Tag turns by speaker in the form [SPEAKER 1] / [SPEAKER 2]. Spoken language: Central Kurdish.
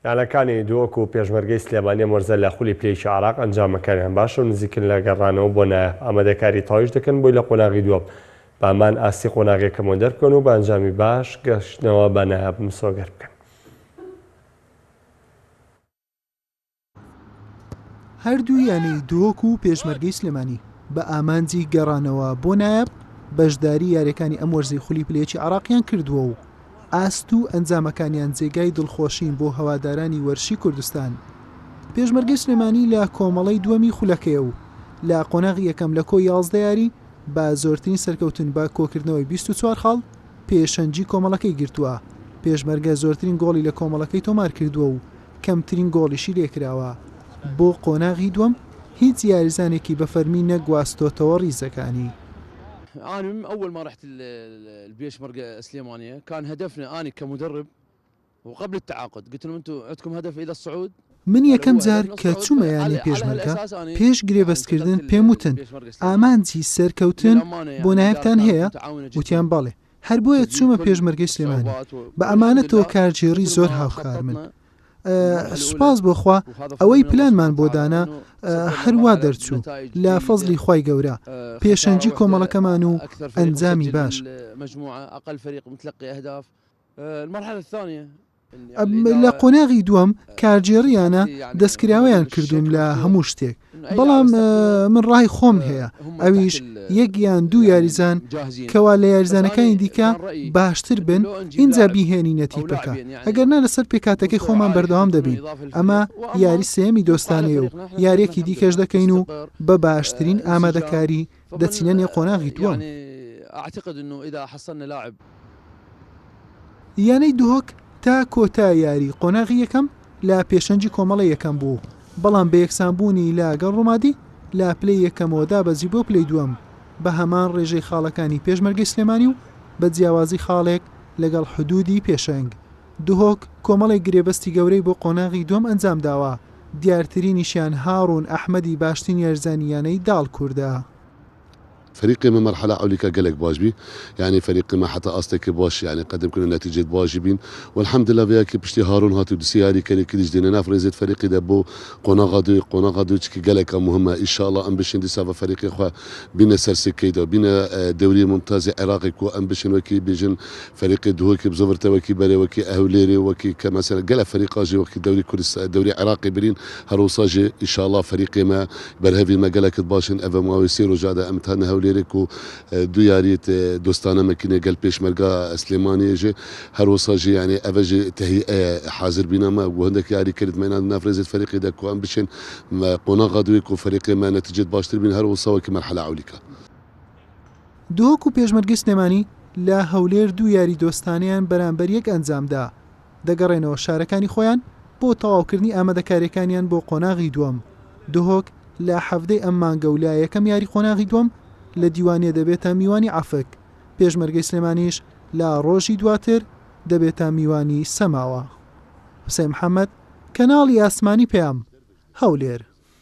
[SPEAKER 1] یانەکانی دهۆک و پێشمەرگەی سلێمانی ئەم وەرزە لە خولی پلەیەکی عێراق ئەنجامەکانیان باشە و نزیکن لە گەڕانەوە بۆ نایاب، ئامادەکاری تەواویش دەکەن بۆی لە قۆناغی دووەم بە هەمان ئاستی قۆناغی یەکەمەوە دەربکەون و بە ئەنجامی باش گەشتنەوە بە نایاب مسۆگەر بکەن.
[SPEAKER 2] هەردوو یانەی دهۆک و پێشمەرگەی سلێمانی بە ئامانجی گەڕانەوە بۆ نایاب بەشداری یارییەکانی ئەم وەرزەی خولی پلەیەکی عێراقیان کردووە و ئاست و ئەنجامەکانیان جێگای دڵخۆشین بۆ هەوادارانی وەرشی کوردستان. پێشمەرگەی سلێمانی لە کۆمەڵەی دووەمی خولەکەیە و لە قۆناغی یەکەم لە کۆی 11 یاری بە زۆرترین سەرکەوتن بە کۆکردنەوەی 24 خاڵ پێشەنگی کۆمەڵەکەی گرتووە. پێشمەرگە زۆرترین گۆڵی لە کۆمەڵەکەی تۆمار کردووە و کەمترین گۆڵیشی لێکراوە. بۆ قۆناغی دووەم هیچ یاریزانێکی بە فەرمی نەگواستۆتەوە ریزەکانی.
[SPEAKER 3] انا من اول ما رحت البيشمركة سليمانية كان هدفنا انا كمدرب وقبل التعاقد قلت لهم انتم عندكم هدف الى الصعود
[SPEAKER 2] من یەکەم جار کە چوومە یانەی پێشمەرگە پێش گرێبەستکردن پێم وتن ئامانجی سەرکەوتن بۆ نایابتان هەیە؟ وتیان بەڵێ، هەر بۆیە چوومە پێشمەرگەی سلێمانی بە ئەمانەتەوە کارگێڕی زۆر هاوکارمن سوپاس بۆ خوا ئەوەی پلانمان بۆ دانا هەر وا دەرچوو لە فەزلی خوای گەورە پێشەنگی کۆمەڵەکەمان و ئەنجامی باش. لە قۆناغی دووەم کارگێڕییانە دەستکراوەیان کردووم لە هەموو شتێک، بەڵام من ڕای خۆم هەیە ئەویش یەک یان دوو یاریزان کەوا لە یاریزانەکانی دیکە باشتر بن ئینجا بیهێنینە تیپەکە ئەگەرنا لەسەر پێکهاتەکەی خۆمان بەردەوام دەبین ئەمە یاری سێیەمی دۆستانەیە و یاریەکی دیکەش دەکەین و بە باشترین ئامادەکاری دەچینە نێو قۆناغی دووەم. یانەی دهۆک تا کۆتا یاری قۆناغی یەکەم لە پێشەنگی کۆمەڵەی یەکەم بوو، بەڵام بە یەکسانبوونی لە گەڵ ڕومادی لە پلەی یەکەمەوە دابەزی بۆ پلەی دووەم بە هەمان ڕێژەی خاڵەکانی پێشمەرگەی سلێمانی و بە جیاوازی خاڵێک لەگەڵ حدودی پێشەنگ. دهۆک کۆمەڵێک گرێبەستی گەورەی بۆ قۆناغی دووەم ئەنجامداوە، دیارترینیشیان هاڕون ئەحمەدی باشترین یاریزانی یانەی داڵ کوردە.
[SPEAKER 4] فەریقی مە مەرحەلە عەولیکا گەلەک باش بی یانی فەریقی مە حەتا ئاستێکی باش یانی قەدم کرن نەتیجەیت باشی بین والحمدللە ڤێیا کی پشتی هارون هاتی و دسی یاری کەری کریش دینە ناف ڕێزێت فەریقی دە بۆ قۆناغا دوی قۆناغا دوی چکی گەلەکا موهمە ئیشاڵا ئەم بشین دیسا ڤە فەریقی خوە بینە سەر سکەی دە بینە دەوری مومتازی عێراقی کو ئەم بشین وەکی بیژن فەریقی دهۆکی بزۆڤرتە وەکی بەرێ وەکی ئەهولێرێ وەکی کە مەسەلەن گەلە فەریقا ژی وەکی دەوری کوردستان دەوری عێراقی برین هەر وسا ژی ئیشاڵا فەریقی مە بەرهەڤی مە گەلەکت باشن ئەڤە ماوەی سێ رۆژا دە ئەم تانە هەولێرێ کو دو یاریت دۆستانە مەکینێ گەل پێشمەرگا سلێمانیێ ژی هەر وسا ژی یانی ئەڤە ژی تەهیئەیە حازر بینا مە و هندەک یاری کرد مە ناف رێزێت فەریقی دە کو ئەم بچێن قۆناغا دوێ کو فەریقێ مە نەتیجەت باشتر بین هەر وسا وەکی مەرحەلە عەولیکا.
[SPEAKER 2] دهۆک و پێشمەرگەی سلێمانی لە هەولێر دوو یاری دۆستانەیان بەرامبەر یەک ئەنجامدا، دەگەڕێنەوە شارەکانی خۆیان بۆ تەواوکردنی ئامادەکارییەکانیان بۆ قۆناغی دووەم. دهۆک لە حەڤدە ی ئەم مانگە و لە یەکەم یاری قۆناغی دووەم لە دیوانیە دەبێتە میوانی عەفک، پێشمەرگەی سلێمانیش لە ڕۆژی دواتر دەبێتە میوانی سەماوە. حوسێن محەمەد، کەناڵی ئاسمانی پەیام، هەولێر.